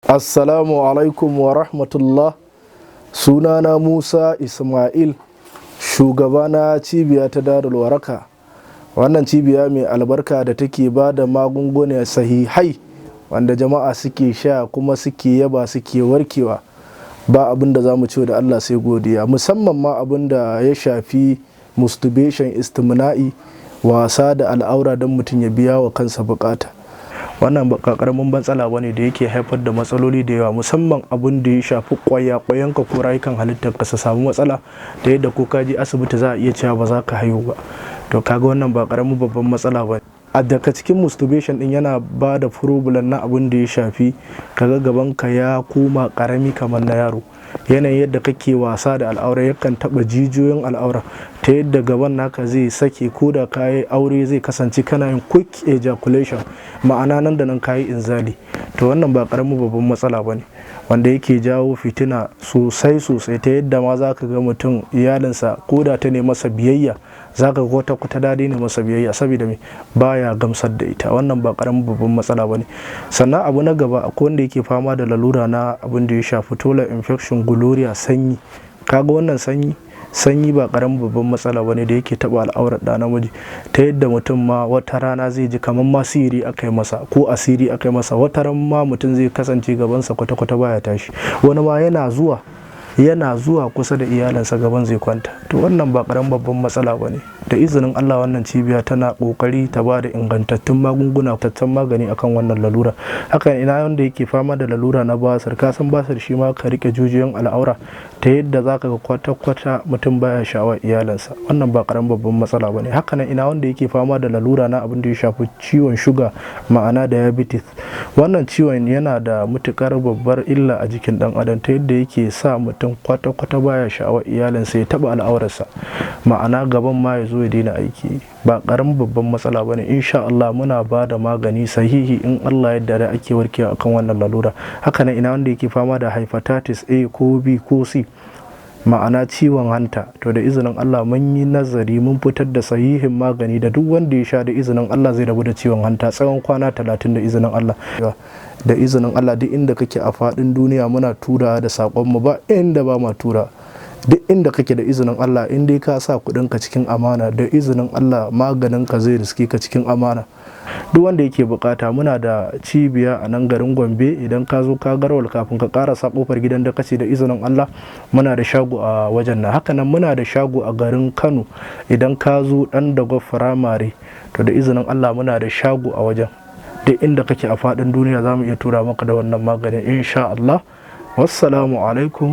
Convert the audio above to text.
Assalamu alaikum wa rahmatullah. Sunana Musa Ismail, shugaba na cibiya ta Darul Waraka. Wannan cibiya mai albarka da take ba da magunguna sahihai wanda jama'a suke sha kuma suke yaba suke warkewa. Ba abin da za mu ce da Allah sai godiya, musamman ma abin da ya shafi masturbation, istimna'i, wasa da al'aura don mutum ya biya wa kansa bukata. Wannan ba ƙaramin matsala ba ne da yake haifar da matsaloli da yawa, musamman abin da ya shafi ƙwaya-ƙwayanka ko rayukan halittar ka su samu matsala da yadda ko ka je asibiti za a iya cewa ba za ka haihu ba. To kaga wannan ba ƙaramin babban matsala ba. A daga cikin masturbation din yana ba da problem na abin da ya shafi kaga gaban ka ya koma ƙarami kamar na yaro. Yanayin yadda kake wasa da al'aura yakan taɓa jijiyoyin al'aura ta yadda gaban naka zai sake, ko da ka yi aure zai kasance kana yin quick ejaculation, ma'ana nan da nan ka yi inzali. To wannan ba ƙaramin babban matsala ba ne wanda yake jawo fitina sosai sosai, ta yadda ma za ka ga mutum iyalinsa ko da ta ne masa biyayya, za ka ga kwata kwata ta daina masa biyayya saboda me? Baya gamsar da ita. Wannan ba ƙaramin babban matsala ba ne. Sannan abu na gaba, akwai wanda yake fama da lalura na abin da ya shafi toilet infection, gonorrhea, sanyi. Kaga wannan sanyi, sanyi ba ƙaramin babban matsala ba ne da yake taɓa al'aurar ɗa namiji, ta yadda mutum ma wata rana zai ji kamar ma sihiri aka yi masa ko asiri aka yi masa. Wata ran ma mutum zai kasance gabansa kwata-kwata baya tashi. Wani ma yana zuwa kusa da iyalinsa gaban zai kwanta. To wannan ba ƙaramin babban matsala ba ne. Da izinin Allah, wannan cibiya tana ƙoƙari ta ba da ingantattun magunguna, tattan magani akan wannan lalura. Haka ina wanda yake fama da lalura na basir. Ka san basir shi ma ka rike jujiyoyin al'aura ta yadda za ka ga kwata-kwata mutum baya sha'awar iyalinsa. Wannan ba ƙaramin babban matsala ba ne. Haka nan ina wanda yake fama da lalura na abin da ya shafi ciwon shuga, ma'ana diabetes. Wannan ciwon yana da matukar babbar illa a jikin ɗan adam, ta yadda yake sa mutum kwata-kwata baya sha'awar iyalinsa, ya taɓa al'aurarsa, ma'ana gaban ma ya zo ya daina aiki. Ba ƙaramin babban matsala ba ne. Insha Allah muna ba da magani sahihi, in Allah yadda da ake warkewa akan wannan lalura. Haka nan ina wanda yake fama da hepatitis A ko B ko C, ma'ana ciwon hanta. To da izinin Allah mun yi nazari, mun fitar da sahihin magani da duk wanda ya sha, da izinin Allah zai rabu da ciwon hanta tsawon kwana 30, da izinin Allah. Da izinin Allah, duk inda kake a faɗin duniya muna tura da saƙonmu, ba inda ba ma tura. Duk inda kake, da izinin Allah, in dai ka sa kuɗinka cikin amana, da izinin Allah maganin ka zai riske ka cikin amana. Duk wanda yake bukata, muna da cibiya a nan garin Gombe. Idan ka zo ka garwal, kafin ka karasa kofar gidan da kace, da izinin Allah muna da shago a wajen nan. Haka nan muna da shago a garin Kano. Idan ka zo dan dago firamare, to da izinin Allah muna da shago a wajen. Duk inda kake a faɗin duniya za mu iya tura maka da wannan maganin, insha Allah. Wassalamu alaikum.